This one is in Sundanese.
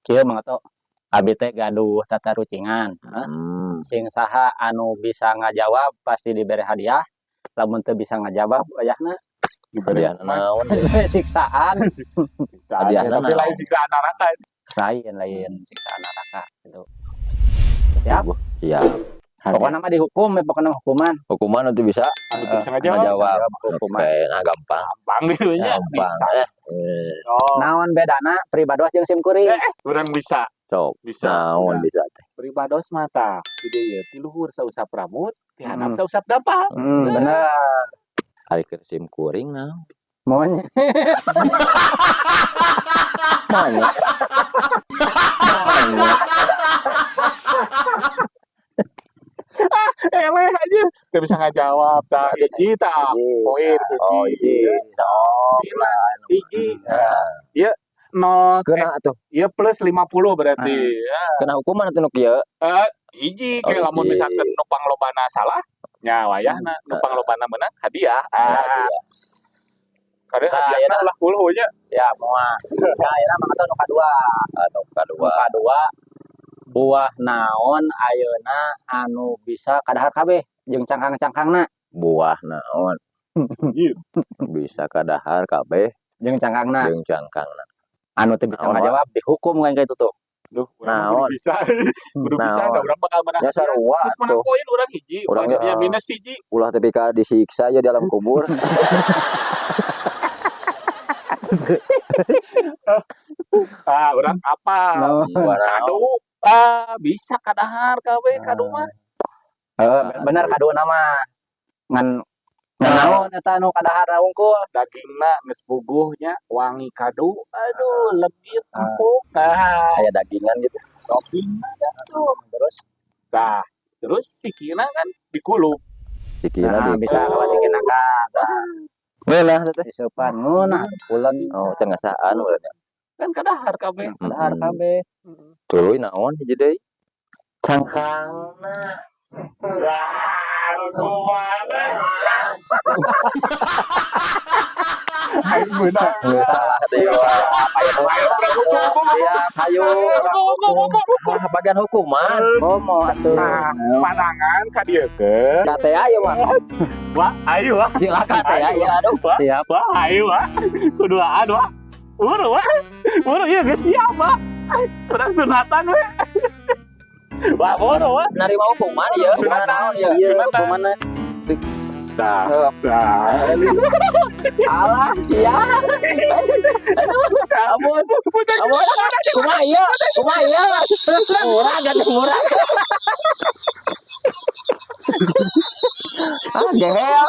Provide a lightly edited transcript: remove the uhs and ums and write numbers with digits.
Kieu, Mang Oto. Abi teh gaduh tatarucingan. Hah? Sing saha anu bisa ngajawab pasti diberi hadiah. Lamun teu bisa ngajawab, wayahna Hadiah naon? Siksaan. Siksaan, Hadiahna tapi naon? Lain siksaan neraka. Lain, lain siksaan neraka gitu. Siap. Siap. Pokoknya mah dihukum ya, pokoknya hukuman. Hukuman nanti bisa Anu teu bisa ngajawab. Ngajawab. Hukuman. Oke, nah gampang. Gampang gitu nya. Gampang. Bisa. Oh, Naon bedana pribados jeung simkuring? Urang bisa. Sok. Bisa. Naon bisa teh? Pribados mata. Di dieu ti luhur sausap rambut, ti handap sausap dampak. Bener. Ari keur sim kuring naon? Monyet. Monyet. Monyet. Eleh aja. Teu bisa ngajawab tah. Hiji tah. Poin hiji. Oh, hiji. Oh, Minus hiji. Ieu nol. Kena atuh. Ieu plus 50 berarti. Ya. Kena hukuman atuh nu kieu. Eh, hiji Oh, kayak lamun hiji. Misalkan nu panglobana salah nya wayahna nu panglobana menang hadiah. Ah. Hadiah. Karena Nah, hadiahna ayeuna. Ulah puluh nya. Siap moal. Nah, ayeuna Mang Oto nu kadua. Anu kadua. Nu kadua, buah naon ayeuna anu bisa kadahar kabeh jeung cangkang-cangkangna? Buah naon bisa kadahar kabeh Jeung cangkangna. Jeung cangkangna? Anu teu bisa Naon, Wak? Ngajawab dihukum kan kayak itu tuh. Duh, urang mah Naon? Kudu bisa. Kudu bisa Naon? Da urang bakal menang. Ya sarua Terus menang tuh. Poin urang hiji, Urang poin jadinya minus hiji. Ulah tepi ka disiksa ya di alam kubur. Ah, urang apa? Naon? Buah naon? Kadu. Ah, bisa kadahar kabeh kadu mah. Heeh, bener kadu nama. Ngan ngan naon eta anu kadahar wungkul? Dagingna geus puguh nya, wangi kadu. Aduh, legit, empuk. Nah, Aya dagingan gitu. Dagingna tuh. Terus? Nah, terus sikina kan dikulup. Sikina Nah, di bisa kalau sikina kan. Ngeunah teh. Diseupan ngeunah pulen. Oh, can ngasaan urang nya. Kan kadahar kabeh. Kadahar kabeh. Tuluy naon hiji deui? Cangkangna. Wah, kumaha? Aing meunang. Geus salah deui wah. Siap, hayu. Wah, bagian hukuman. Komo atuh. Nah, panangan ka dieu ke. Kate ayo mah. Wah, ayo wah. Silakan teh ya, aduh. Wah, Siap. wah, ayo wah. Kuduaan wah. Buru wah. Buru ieu geus siap wah. Urang sunatan we. Wah, buru wah. Narima hukuman ieu. Sunatan. Naon ieu? Iya, Sunatan. hukumanna. Tah. Tah. Alah, siap. Ampun. Ampun. Kumaha ieu? Kumaha ieu? Murah gandeng murah. Ah, gehel.